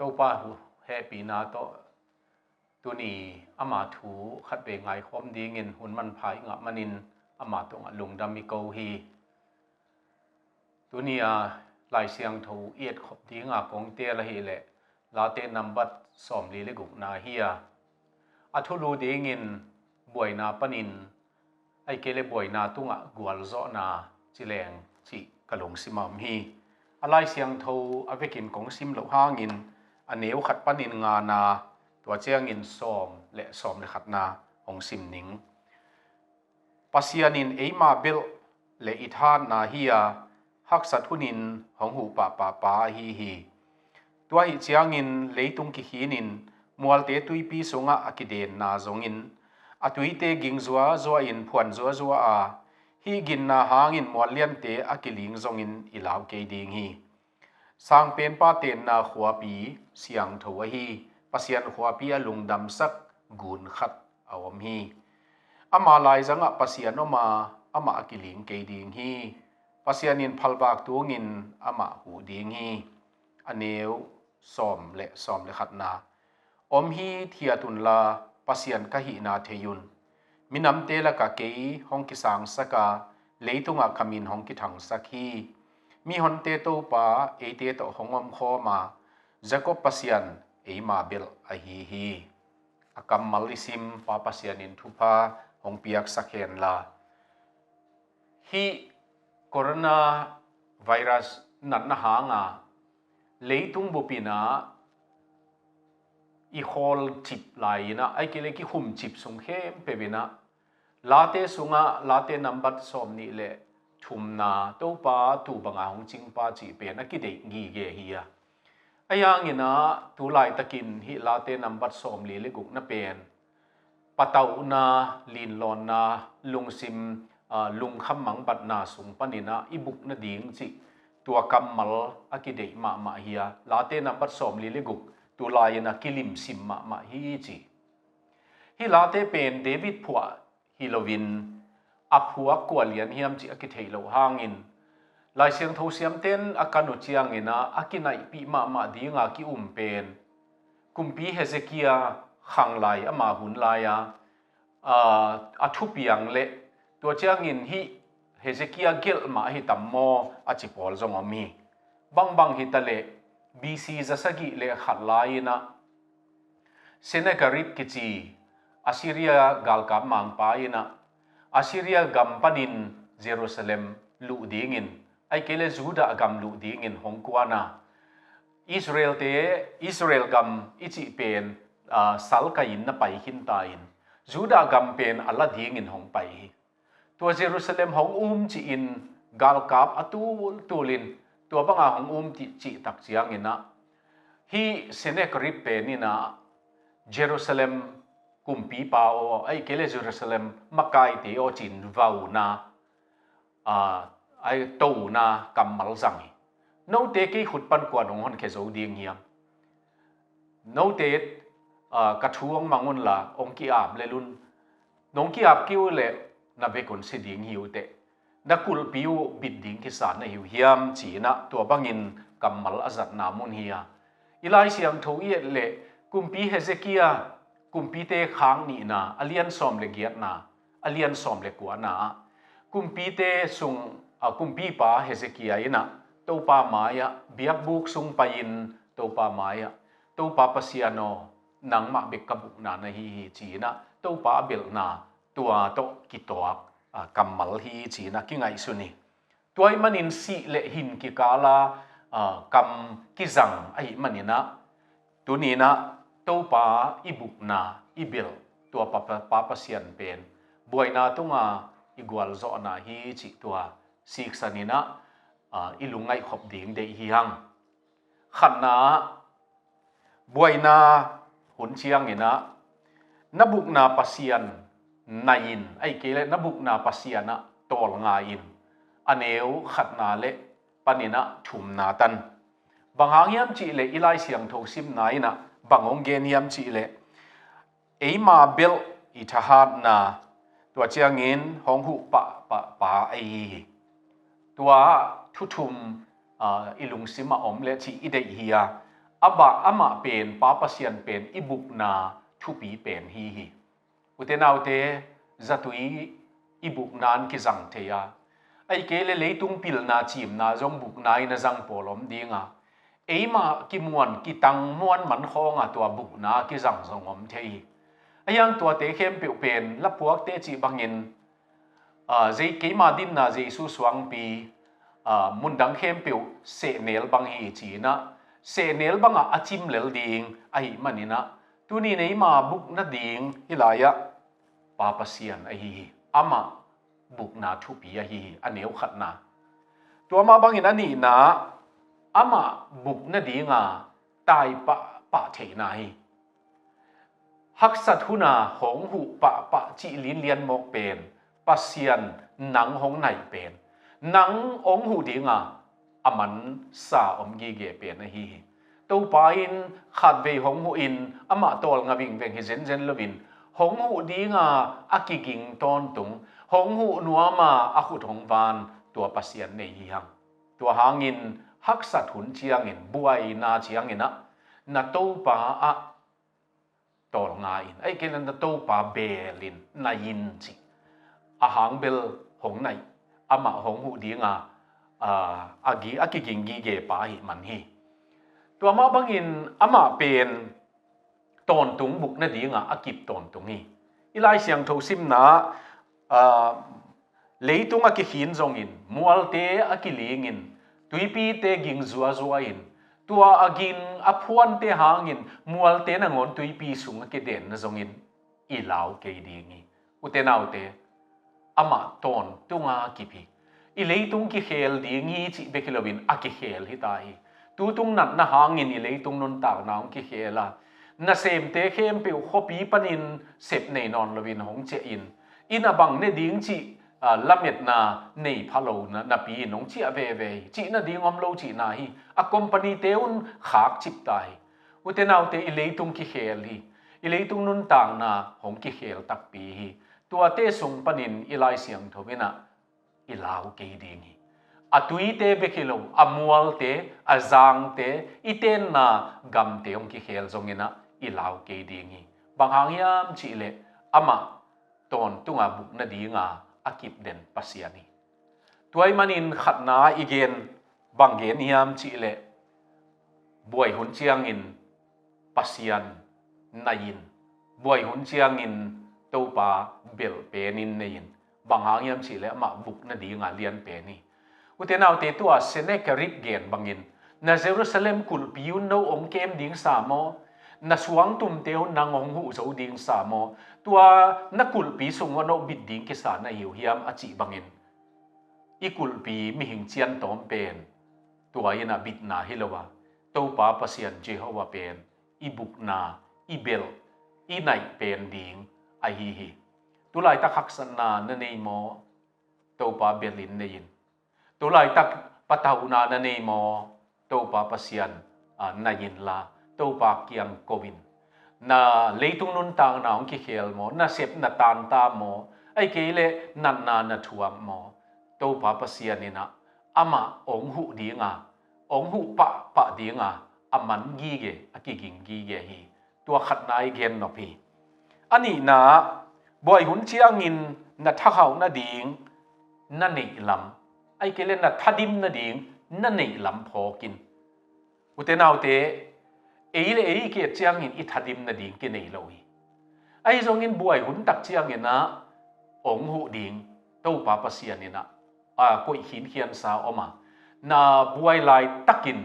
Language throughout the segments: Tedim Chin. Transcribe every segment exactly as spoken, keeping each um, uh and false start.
Topa hehpihna tawh tuni ama thu khatvei ngaikhawm dingin hun manpha i ngah manin ama tungah lungdam i ko hi. Tuni a Lai Siangtho i etkhop dinga kong teel ahih leh Late nambat sawmli le gukna hi a, a thulu dingin buaina panin, ahih kei leh buaina tungah gualzawhna ci leng cih ka lungsim a om hi. A Lai Siangtho a vekin kong sim loh hangin a neu khat panin ngana, tua ciangin sawm le sawm le khatna hong sim ning. Pasian in eima belh le i thahatna hi a, haksat hunin hong huh pahpah pa ahi hi. Tua ahih ciangin leitung kikhinin mualte tuipi sungah a kidenna zongin, a tuite ging zuazua in phuan zuazua a, hih ginna hangin mual liante a kiling zongin i lau kei ding hi. Sangpenpa tenna khuapi siangtho ahi Pasian khuapi a lungdamsak gun khat a om hi. Ama laizangah Pasian om a, amah a kiling kei ding hi. Pasian in phalvak tungin amah huh ding hi. A neu sawm le sawm le khatna. Om hithiat unla Pasian ka hihna thei un. Minamte lakah kei hong kisangsak a, leitungah ka min hong kithangsak hi. Mihonte Topa eite tawh hong omkhawm a, Jacob Pasian eima belh ahi hi. A kammal i sim Pa Pasian in thupha hong piaksak henla. Hih coronavirus natna hanga leitung bupinah i khawl cip lai-inah, ahih kei leh kikhum cip sung khempeuh inah Late sungah Late nambat sawm nih le thumna Topa tu banga hong cingpa cih pen a kideih gige hi a. Ahi hanginah tu laitakin hih Late nambat sawmli le gukna pen patauhna, linlawnna, lungsim, aa, lungkham mangbatna sung paninah i bukna ding cih tua kammal a kideih mahmah hi a, Late nambat sawmli le guk tu lai-inah kilimsim mahmah hi cih. Hih Late pen David phuah hi loin a phuak kua lian hiam cih a kitheih loh hangin Lai Siangtho siamten a kan uh cianginah a kinaihpih mahmah dinga ki-um pen Kumpi Hezekiah khanglai ama hun lai-a, aa, a thupiang le tua ciangin hih Hezekiah gelh mah ahi tam maw a ci pawl zong om hi. Bangbang hitaleh B C zasagih le khat lai-inah Sennacherib kici Assyria galkap mangpa inah Assyria gam panin Jerusalem luh dingin, ahih kei leh Judah gam luh dingin hong kuan a, Israelte, Israel gam i cih pen, aa, salkai-in na pai khinta in Judah gam pen a la dingin hong pai hi. Tua Jerusalem hong um cihin galkap a tultulin tua banga hong um cih, cih tak cianginah hih Sennacherib pen inah Jerusalem kumpipa aw, ahih kei leh Jerusalem makaite aw cin vauna, aa, ai tona kammal zang hi. Note kei khut pan kuan hong honkhia zo ding hiam? Note, aa, ka thu hong mang unla hong ki-ap lel un. Nong ki-ap kei uh leh na vekun si ding hi uh teh. Na kulhpi uh bit ding kisa na hi uh hiam ci-inah tua bangin kammal a zatna mun hi a. I Lai Siangtho i et leh Kumpi Hezekiah, Kumpite khak nihna a lian sawm le giatna, a lian sawm le kuana ah kumpite sung, a kumpipa Hezekiah inah Topa mai-ah biakbuk sung pai-in Topa mai-ah, Topa Pasian aw, nangmah bek ka bukna na hi hi ci-inah Topa a belhna tua tawh kituak, a, kammal hi ci-inah kingaihsun hi. Tua ahih manin sih le hin kikala, aa, kam kizang ahih maninah tuninah Topa i bukna i belh tua Pa, Pa, Pa Pasian pen buaina tunga i gualzawhna hi cih tua siksaninah, aa, i lungngaihkhop ding deih hi hang. Khatna ah buaina hun cianginah na bukna Pasian nai-in, ahih kei leh na bukna Pasian ah tawlnga-in a neu khatna le paninah thumna tan. Bang hang hiam cih leh i Lai Siangtho simna inah bang hong gen hiam cih leh eima belh i thahatna tua ciangin hong huh pahpah pa ahi hi. Tua thuthum, aa, i lungsimah om le cih i deih hi a, a bah amah pen, Pa Pasian pen i bukna thupi pen hi hi. Ute naute, zatui i bukna in kizang thei a, ahih kei leh leitung pilna cimna zong bukna in a zang pawl om ding a, eimah kimuan kitang muan man khawng a tua bukna kizang zong om thei hi. Ahi hang tuate khempeuh pen lapuakte cih bangin, aa, zei keima dinna Jesu suangpi, aa, mundang khempeuh sehnel bang hi ci-in ah, sehnel bangah a cim lel ding ahih manin ah, tuni in eima bukna ding hih lai-ah Pa Pasian ahi hi. Amah bukna thupi ahi hi, a neu khatna. Tua mah bangin a nihna, amah bukna dinga tai pahpah theihna hi. Haksat huna hong huh pahpah cih linlian mawk pen, Pasian nang hong naih pen, nang hong huh dinga a mansa om gige pen ahi hi. Topa in khatvei hong huh in amah tawlnga vingveng hi zenzen loin, hong huh dinga a kiging tawntung, hong huh nuama a khut hong van tua Pasian nei hi hang. Tua hangin haksat hun ciangin, buaina ciangin ah, na Topa ah tawlnga in, ahih kei leh na Topa beel in, nai in ci. A hang bel hong naih, amah hong huh dinga, aa, a gi-, a kiging gige pa ahih man hi. Tua mah bangin amah pen tawntung bukna dinga a kip tawntung hi. I Lai Siangtho simna, aa, leitung a kikhin zongin, mualte a kilingin, tuipite ging zuazua in, tua a ging a phuante hangin mualte nangawn tuipi sung a kidenna zongin i lau kei ding hi. Ute naute, amah tawntunga kip hi. I leitung kikhel ding hi cih bek hi loin a kikhel hi ta hi. Tutung natna hangin i leitung nuntakna hong kikhel a, nasemte khempeuh khuapi panin sep nei nawn loin hong ciah in, inn a bang ne ding cih, aa, lametna nei pha lo na, napi in hong ciah veve hi. Cih nading om lo cihna hi. A company-te un khak cip ta hi. Ute naute, i leitung kikhel hi. I leitung nuntakna hong kikhel takpi hi. Tuate sung panin i Lai Siangtho in ah i lau kei ding hi. A tuite bek hi lo, a mualte, a zangte, i tenna gamte hong kikhel zongin ah i lau kei ding hi. Bang hang hiam cih leh amah tawntunga bukna dinga a kip den Pasian hi. Tua ahih manin khatna i gen, bang gen hiam cih leh, buai hun ciangin Pasian nai in, buai hun ciangin Topa belh penin nei in. Bang hang hiam cih leh amah bukna dinga lian pen hi. Ute naute, tua Sennacherib gen bangin, na Jerusalem kulhpi un no hong kem ding sa maw? Na suangtumte un nang hong huh zo ding sa maw? Tua na kulhpi sung un no bit ding kisa na hi uh hiam, a cih bangin, i kulhpi mihing ciantawm pen tua in ah bitna hi lo a, Topa Pasian Jehovah pen i bukna, i belh, i naih pen ding ahi hi. Tulaitak haksatna na nei maw? Topa belh in nei in. Tulaitak patauhna na nei maw? Topa Pasian, aa, nai in la, Topa kiang ko in. Na leitung nuntakna hong kikhel maw? Na sep na tanta maw? Ahih kei leh natna na thuak maw? Topa Pasian in ah amah hong huh dinga, hong huh pahpah dinga a man gige, a kiging gige hi. Tua khatna i gen nop hi. A nihna, buai hun ciangin na thakhauh nading na neih lam, ahih kei leh na thadim nading na neih lam phawk in. Ute naute, ei le ei i ki-et ciangin i thadim nading kinei lo hi. Ahi zongin buai hun tak ciangin ah hong huh ding Topa Pasian in ah, aa, koih khinkhiansa om a, na buai laitakin,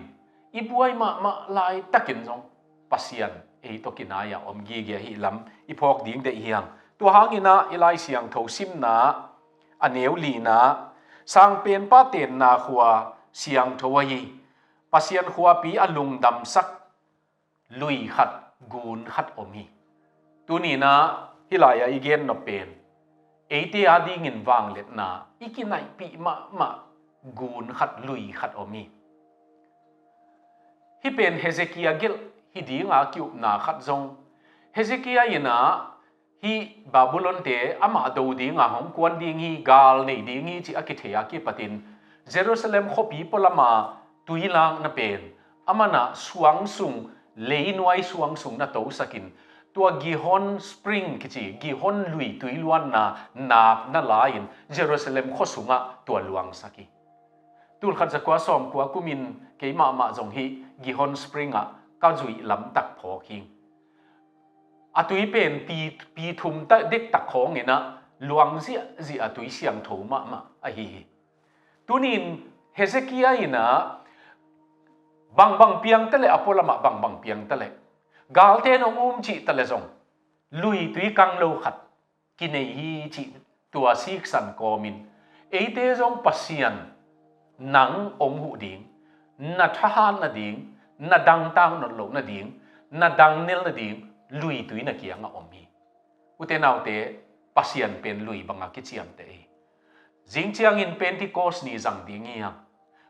i buai mahmah laitakin zong Pasian ei tawh kinai-ah om gige ahih lam i phawk ding deih hi hang. Tua hangin ah i Lai Siangtho simna, a neu lina, Sangpenpa tenna khua siangtho ahi, Pasian khuapi a lungdamsak lui khat, gun khat om hi. Tuni in ah hih lai-ah i gen nop pen, eite adingin vangliatna i kinaihpih mahmah gun khat, lui khat om hi. Hih pen Hezekiah gelh hi dinga ki-upna khat zong, Hezekiah in ah hih Babylon-te amah do dinga hong kuan ding hi, gal nei ding hi cih a kithei a kipatin, Jerusalem khuapi pualama tuilakna pen Aman ah suang sung, leinuai suang sung na tosakin, tua Gihon Spring kici, Gihon luitui luanna nak na la-in Jerusalem khua sungah tua luangsak hi. Tulkhat zakua sawmkua kumin keimahmah zong hih Gihon Spring ah ka zuih lamtak phawk hi. A tui pen pi, pi thum ta dektak khawng in ah luang ziahziah a tui siangtho mahmah ahi hi. Tunin Hezekiah in ah bangbang piang ta leh, a pualamah bangbang piang ta leh, galte nong um cih ta leh zong luitui kang lo khat kinei hi cih tua siksan kawmin, eite zong Pasian nang ong huh ding, na thahat nading, na dangtak nawn loh nading, na dangnel nading luitui na kiangah om hi. Ute naute, Pasian pen lui bangah kiciamteh hi. Zing ciangin Pentecost ni zang ding hi hang.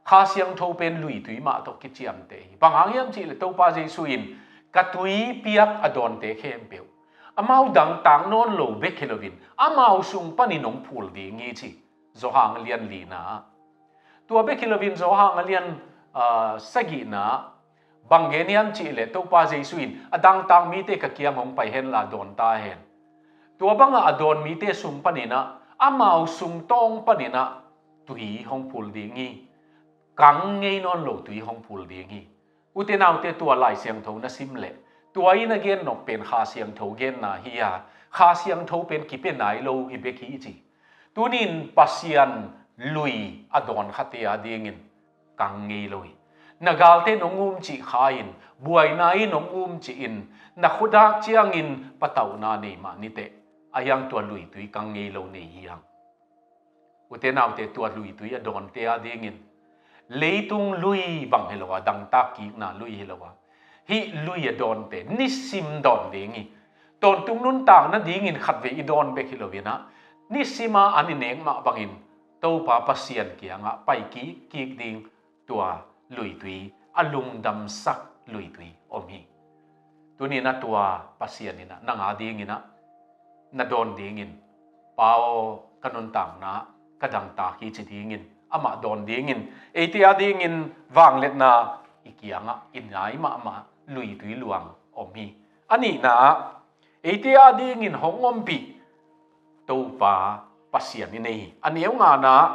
Kha Siangtho pen luitui mah tawh kiciamteh hi. Bang hang hiam cih leh Topa Jesu in ka tui piak a dawnte khempeuh amau dangtak nawn lo bek hi loin amau sung panin hong phul ding hi ci Johan a lian lina ah. Tua bek hi loin Johan a lian, ah, sagihna ah bang gen hiam cih leh Topa Jesu in a dangtak mite ka kiang hong pai henla dawn ta hen. Tua bangah a dawn mite sung panin ah amau sung tawng panin ah tui hong phul ding hi. Kang ngei nawn lo tui hong phul ding hi. Ute naute, tua Lai Siangtho na sim leh tua in a gen nop pen Kha Siangtho genna hi a, Kha Siangtho pen kipia nai lo hi bek hi ci. Tunin Pasian lui a dawn khate a dingin kang ngei lo hi. Na galte nong um cih kha in, buaina in nong um cih in, na khuadak ciangin patauhna nei mah ni teh, a hiang tua luitui kang ngei lo nei hi hang. Ute naute, tua luitui a dawnte a dingin leitung lui bang hi lo a, dangtak kikna lui hi lo a, hih lui a dawnte nisim dawn ding hi. Tawntung nuntak nadingin khatvei i dawn bek hi loin ah, nisima an i nek mah bangin Topa Pasian kiangah pai kik kik ding tua luitui, a lungdamsak luitui om hi. Tunin a tua Pasian in ah nang a dingin ah na dawn dingin, Pa aw, ka nuntakna ka dangtak hi ci dingin, amah dawn dingin, eite a dingin vangliatna i kiangah i nai mahmah luitui luang om hi. A nihna ah, eite a dingin hong ompih Topa Pasian i nei hi. A neu ngana ah,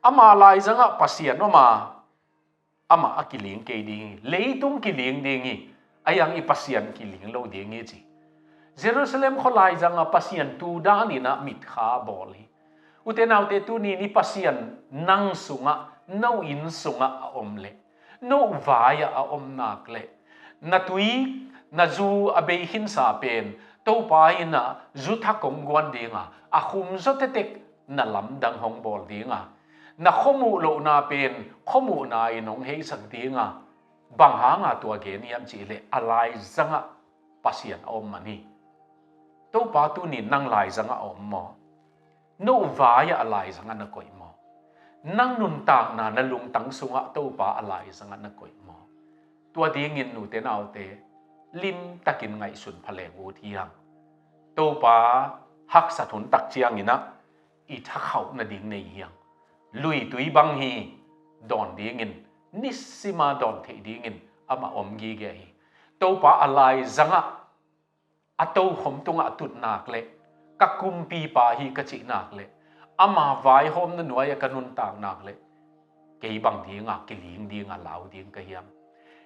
ama laizangah Pasian om a, amah a kiling kei ding hi, leitung kiling ding hi, a hiang i Pasian kiling lo ding hi ci. Jerusalem khua laizangah Pasian tu danin ah mitkha bawl hi. Ute naute, tuni-in i Pasian nang sungah, no inn sungah a om leh, no vai-ah a om nak leh, na tui, na zu a bei khinsa pen Topa in ah zu thak hong guan ding a, a khum zaw tektek na lamdang hong bawl ding a, na khuamuh lohna pen khuamuhna in hong heisak ding a, bang hanga tua gen hiam cih leh a laizangah Pasian a om man hi. Topa tuni-in nang laizangah a om maw? No vai-ah a laizangah na koih maw? Nang nuntakna, na lungtang sungah Topa a laizangah na koih maw? Tua dingin ute naute, limtakin ngaihsun pha leng ut hi hang. Topa haksat hun tak ciangin ah i thakhauh nading nei hi hang. Luitui bang hi, dawn dingin, nisima dawn theih dingin amah om gige hi. Topa a laizangah a tokhom tungah a tut nak leh, ka kumpipa hi ka cih nak leh, ama vaihawmna nuai-ah ka nuntak nak leh, kei bang dinga kiling dinga lau ding ka hiam?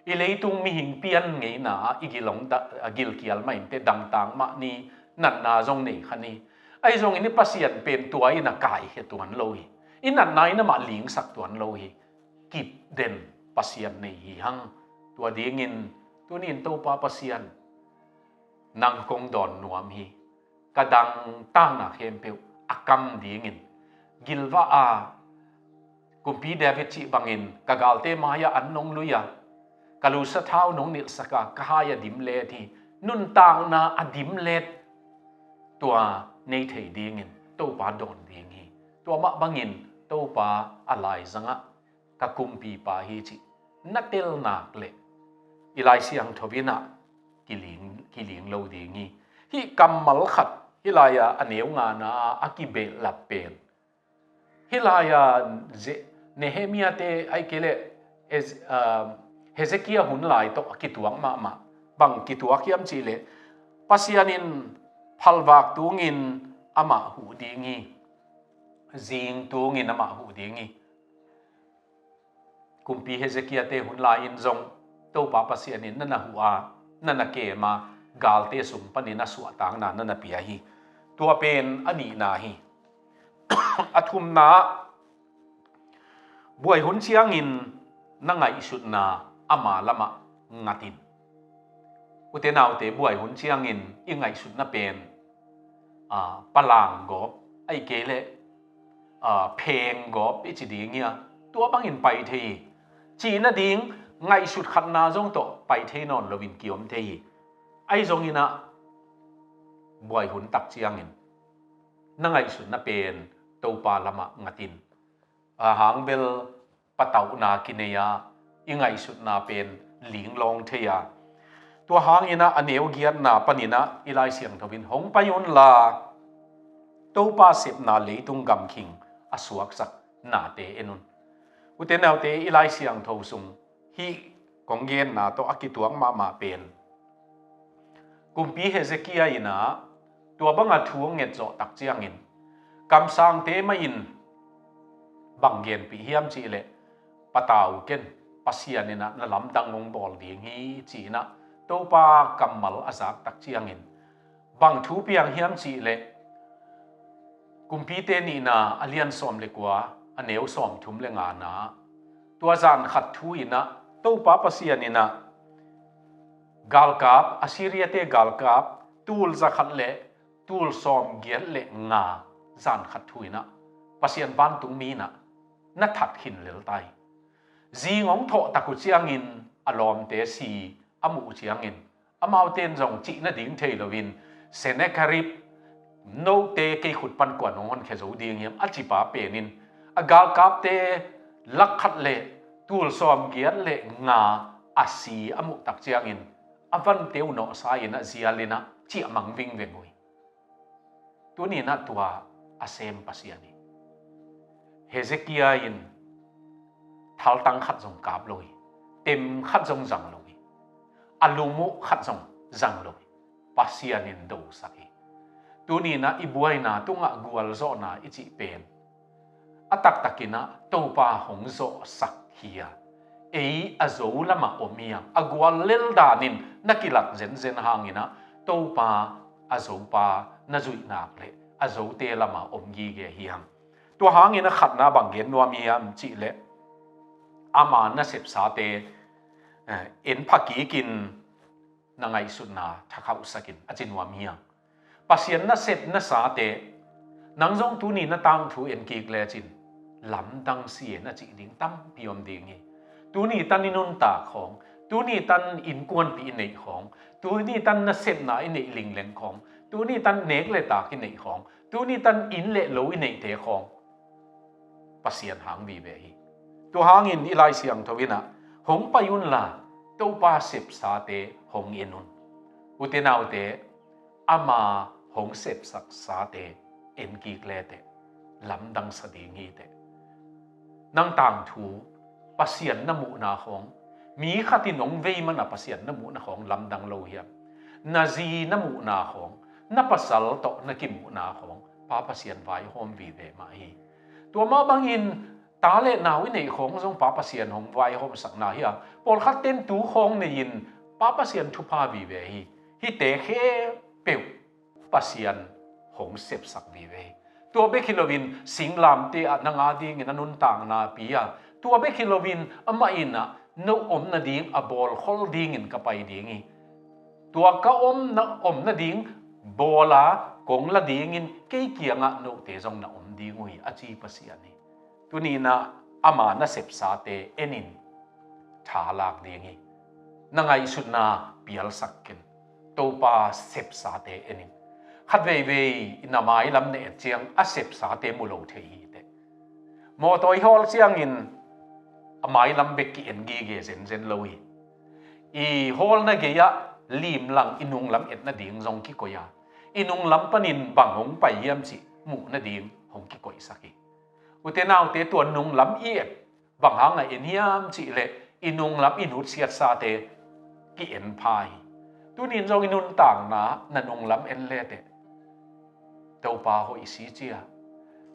I leitung mihing pian ngeina ah i gil hong da-, a gilkial mah inteh, dangtak mah ni, natna zong nei kha ni. Ahi zongin i Pasian pen tua in a kaikhia tuan lo hi. I natna in amah lingsak tuan lo hi. Kip den Pasian nei hi hang. Tua dingin tuni-in Topa Pasian, nang kong dawn nuam hi. Ka dangtakna khempeuh a kam dingin, gilvah a, Kumpi David cih bangin, ka galte mai-ah an nong lui a, ka lusa thau nong nilhsak a, ka hai a dimlet hi. Nuntakna a dimlet tua nei thei dingin Topa dawn ding hi. Tua mah bangin Topa a laizangah ka kumpipa hi cih na tel nak leh, i Lai Siangtho in ah kiling, kiling lo ding hi. Hih kammal khat hih lai-ah a neu ngana a kibehlap pen, hih lai-ah Ze-, Nehemiah te, ahih kei leh Ez-, ah, Hezekiah hun lai tawh a kituak mahmah. Bang kituak hiam cihleh, Pasian in phalvak tungin amah huh ding hi, zing tungin amah huh ding hi. Kumpi Hezekiah te hun lai-in zong Topa Pasian in na na huh a, na na kem a, galte sung panin a suahtakna na na pia hi. Tua pen a nihna hi. A thumna, buai hun ciangin na ngaihsutna ama lamah ngat in. Ute naute, buai hun ciangin i ngaihsutna pen, a, palang gawp, ahih kei leh, a, pheng gawp i ci ding hi a, tua bangin pai thei hi. Cih nading ngaihsut khatna zong tawh pai thei nawn loin kiom thei hi. Ahi zongin ah, buai hun tak ciangin na ngaihsutna pen Topa lamah ngat in. A hang bel patauhna kinei a, i ngaihsutna pen linglawng thei a. Tua hangin ah a neu giatna panin ah i Lai Siangtho in, hong pai unla Topa sepna leitung gamkhing a suaksak nate en un. Ute naute, i Lai Siangtho sung hih kong genna tawh a kituak mahmah pen, Kumpi Hezekiah in ah tua banga thu a nget zawh tak ciangin, kamsangte mah in bang genpih hiam cihleh, patau ken, Pasian in ah na lamdang hong bawl ding hi, ci-in ah Topa kammal a zak tak ciangin, bang thu piang hiam cihleh, Kumpite Nihna a lian sawm le kua, a neu sawmthum le ngana, tua zan khat thu in ah Topa Pasian in ah galkap, Assyria-te galkap tul za khat le tul sawm giat le nga, zan khat thu in ah Pasian vantungmi in ah na that khin lel ta hi. Zing hong thawh tak uh ciangin a lawmte si a muh uh ciangin, amaute in zong cih nading thei loin, Sennacherib, note kei khut pan kua'n hong honkhia zo ding hiam, a cipa penin, a galkapte lak khat le tul sawm giat le nga a si a muh tak ciangin, a vante uh nawhsa in ah zial in ah ciahmang vingveng uh hi. Tuni in ah tua a sem Pasian hi. Hezekiah in thaltang khat zong kap lo hi. Tem khat zong zang lo hi. A lum uh khat zong zang lo hi. Pasian in dosak hi. Tuni in ah i buaina tungah gualzawhna i cih pen, a taktak in ah Topa hong zawhsak hi a, ei a zo lamah om hi hang. A gual lel danin na kilak zenzen hangin ah Topa a zopa na zuih nak leh a zote lamah om gige hi hang. Tua hangin a khatna bang gen nuam hiam cihleh, ama nasepsate, eh, en pha kikin na ngaihsutna thakhauhsak in, a ci nuam hi hang. Pasian nasep nasate, nang zong tuni na tangthu en kik lecin, lamdang si e na cih ding tampi om ding hi. Tuni tan i nuntak khawng, tuni tan innkuanpih i neih khawng, tuni tan nasepna i neih lingleng khawng, tuni tan nek le tak i neih khawng, tuni tan inn le lo i neihte khawng, Pasian hang vive hi. Tua hangin i Lai Siangtho in ah, hong pai unla Topa sepsate hong en un. Ute naute, ama hong sepsaksate en kik leteh, lamdang sa ding hiteh. Nang tangthu, Pasian na muhna khawng, mi khat in hong vei mana Pasian na muhna khawng lamdang lo hiam? Na zi na muhna khawng, na pasal tawh na kimuhna khawng, Pa Pasian vaihawm vive mah hi. Tua mah bangin ta le nau i neih khawng zong Pa Pasian hong vaihawmsakna hi a, pawlkhat ten tu khawng nei-in Pa Pasian thupha vive hi. Hihte khempeuh Pasian hong sepsak vive hi. Tua bek hi loin singlamteh ah nang adingin a nuntakna pia. Tua bek hi loin amah in ah no om nading a bawlkhol dingin ka pai ding hi. Tua ka om na, om nading bawla kong la dingin kei kiangah note zong na om ding uh hi, a ci Pasian hi. Tuni in ah ama nasepsate en in, tha lak ding hi. Na ngaihsutna pialsak ken. Topa sepsate en in. Khat veivei in a mailam na et ciang a sepsate mu lo thei hiteh. Mawtaw i hawl ciangin a mailam bek ki-en gige zenzen lo hi. I hawlna gei-ah limlang i nunglam et nading zong kikoih a, i nunglam panin bang hong pai hiam cih muh nading hong kikoihsak hi. Ute naute, tua nunglam i et bang hangah en hiam cihleh, i nunglam i nutsiatsate ki-en pha hi. Tunin zong i nuntakna na nunglam en leteh, Topa hoih si cia,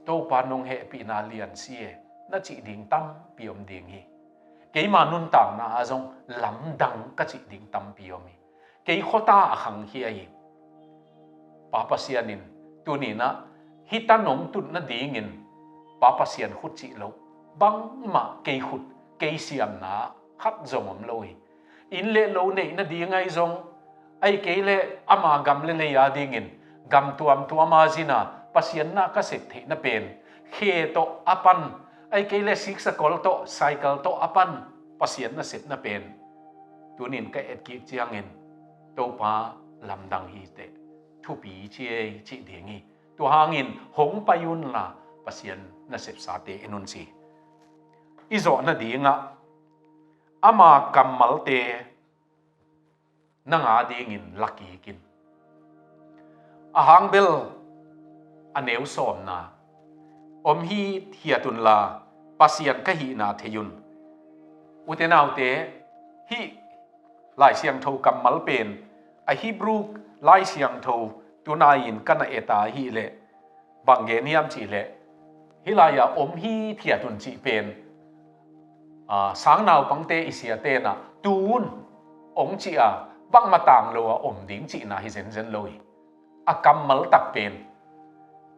Topa nong hehpihna lian si e, na cih ding tampi om ding hi. Keima nuntakna ah zong lamdang ka cih ding tampi om hi. Kei khuata a khangkhia hi. Pa Pasian in tuninah hih tan hong tut nadingin Pa Pasian khut cih loh bangmah kei khut, kei siamna khat zong om lo hi. Inn le lo neih nading ahi zong, ahih kei leh ama gam le lei adingin gam tuamtuam a zina Pasian na ka sep theihna pen, khe tawh a pan, ahih kei leh siksakol tawh, cycle tawh a pan Pasian na sepna pen tunin ka etkik ciangin Topa lamdang hi teh, thupi ci ei cih ding hi. Tua hangin hong pai unla Pasian nasepsate en un ci. I zawh nadingah ama kammalte nang adingin la kik in. A hang bel a neu sawmna, om hithiat unla Pasian ka hihna thei un. Ute naute, hih Lai Siangtho kammal pen a Hebrew Lai Siangtho tunai-in ka na et a hih leh bang gen hiam cih leh, hih lai-ah om hithiat un cih pen, a, sangnaupangte i siate'n ah tu-un hong cih a bangmah tang lo a om ding cihna hi zenzen lo hi. A kammal tak pen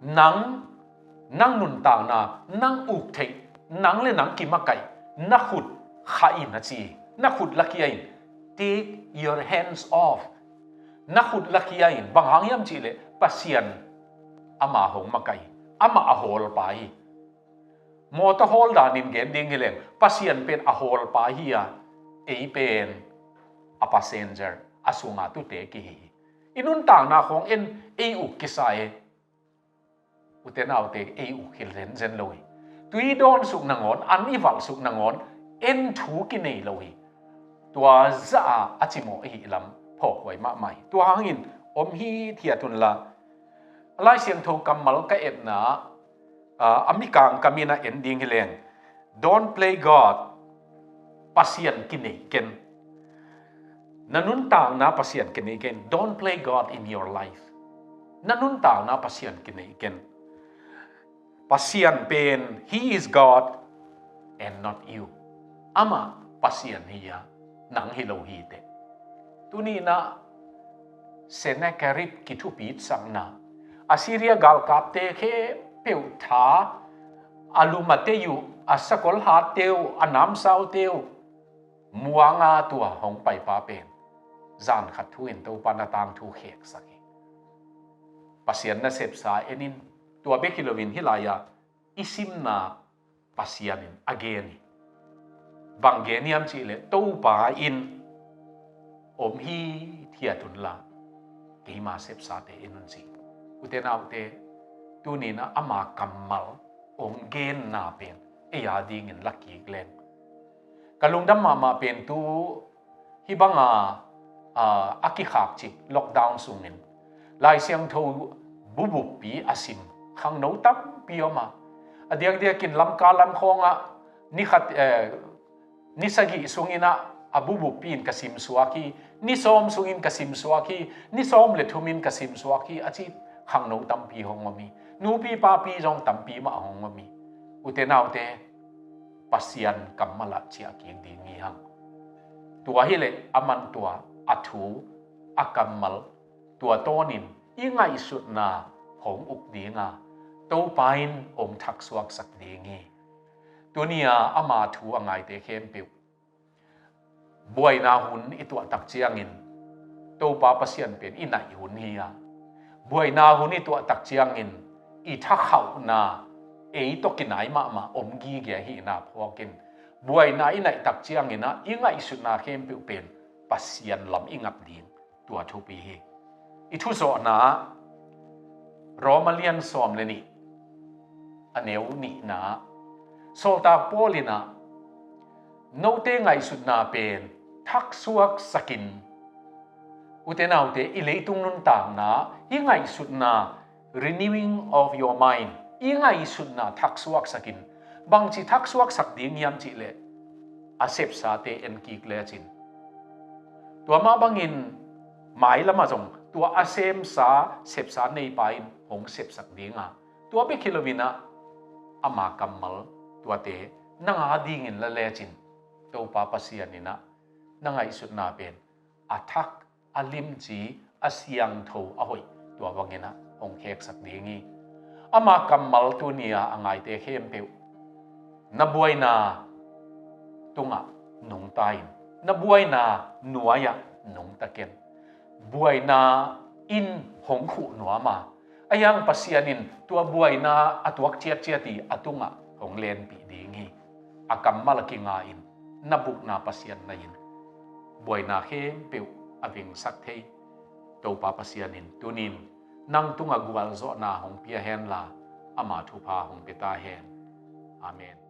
nang, nang nuntakna, nang uk theih, nang le nang kimakaih, na khut khah in a ci hi. Na khut lakhia in, take your hands off. Na khut lakhia in, bang hang hiam cih leh Pasian ama hong makaih hi. Amah a hawlpa hi. Mawtaw hawl danin gen ding hi leng Pasian pen a hawlpa hi a, ei pen a passenger, a sunga tute kihi hi. I nuntakna khawng en, ei uk kisa e. Ute naute, ei uk hi zenzen lo hi. Tui dawn suk nangawn, an i valh suk nangawn en thu kinei lo hi. Tua zah a a cimawh i hih lam phawkhuai mahmah hi. Tua hangin om hithiat unla, Lai Siangtho kammal ka etna, a, a mikang kam in a en ding hi leng, don't play God. Pasian kinei ken. Na nuntakna Pasian kinei ken. Don't play God in your life. Na nuntakna Pasian kinei ken. Pasian pen, He is God and not you. Amah Pasian hi a, nang hi lo hi teh. Tuninah Sennacherib kithupitsakna, Assyria galkapte khempeuh tha, a lumate uh, a sakol hatte uh, a namsaute uh muanga tua hong paipa pen zan khat thu-in Topa na tangthu kheksak hi. Pasian nasepsa en in. Tua bek hi loin hih lai-ah i simna Pasian in a gen hi. Bang gen hiam cih leh Topa in om hithiat unla keima sepsate en un ci. Ute naute, tuninah ama kammal hong genna pen ei adingin la kik leng, ka lungdam mahmah pen tu hih banga, a, a kikhakcip lockdown sungin Lai Siangtho bubuppi a sim khangno tampi om a, a diakdiakin Lamka lam khawngah ni khat, eh, ni sagih sunginah a bubuppi in ka simsuak hi. Ni sawm sungin ka simsuak hi. Ni sawm le thumin ka simsuak hi a ci khangno tampi hong om hi. Nupi papi zong tampi mah hong om hi. Ute naute, Pasian kammal ah ciah kik ding hi hang. Tua hileh aman tua a thu, a kammal, tua tawnin i ngaihsutna hong uk dinga, Topa in hong thaksuaksak ding hi. Tuni-a ama thu a ngaite khempeuh, buaina hun i tuah tak ciangin Topa Pasian pen i naih hun hi a, buaina hun i tuah tak ciangin i thakhauhna ei tawh kinai mahmah om gige ahihna phawkin, buaina i naih tak cianginah i ngaihsutna khempeuh pen Pasian lam i ngat ding, tua thupi hi. I thuzawhna ah Roma lian sawm le nih, a neu nihna ah Sawltak Paul inah, note ngaihsutna pen thaksuaksakin, ute naute, i leitung nuntakna i ngaihsutna, renewing of your mind, i ngaihsutna thaksuaksakin. Bangci thaksuaksak ding hiam cihleh, a sepsate en kik lecin, tua mah bangin mailamah zong tua a semsa sepsa neipa in hong sepsak dinga, tua bek hi loinah ama kammal tuate nang a dingin la lecin, Topa Pasian inah na ngaihsutna pen a thak, a limci, a siangtho, a hoih, tua banginah hong kheksak ding hi. Ama kammal tuni-a a ngaite khempeuh na buaina tungah nungta in, na buaina nuai-ah nungta ken. Buaina in hong khuh nuam a, a hiang Pasian in tua buaina a tuak ciatciat i a tungah hong lenpih ding hi. A kammal a kinga in, na bukna Pasian na in, buaina khempeuh a vengsak thei Topa Pasian in tunin nang tungah gualzawhna hong pia henla, ama thupha hong pia ta hen. Amen.